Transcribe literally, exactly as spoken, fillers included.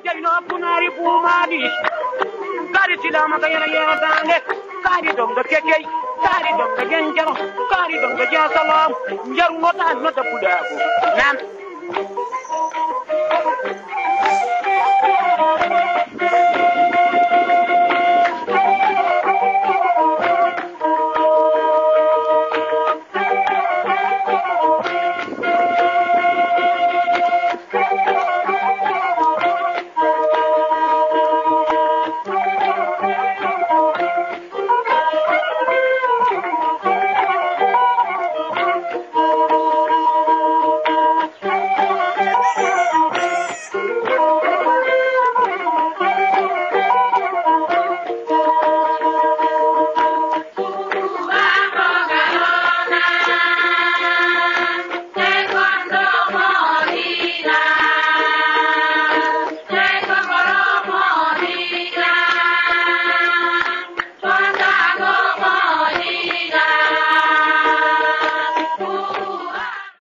Jeyno punaari buumaali. Kaari silaama ka yana yeetaande. Kaari donga kekey. Kaari donga jenjaro. Kaari donga jeesalam. Njaru nota nota pudaago. Nan.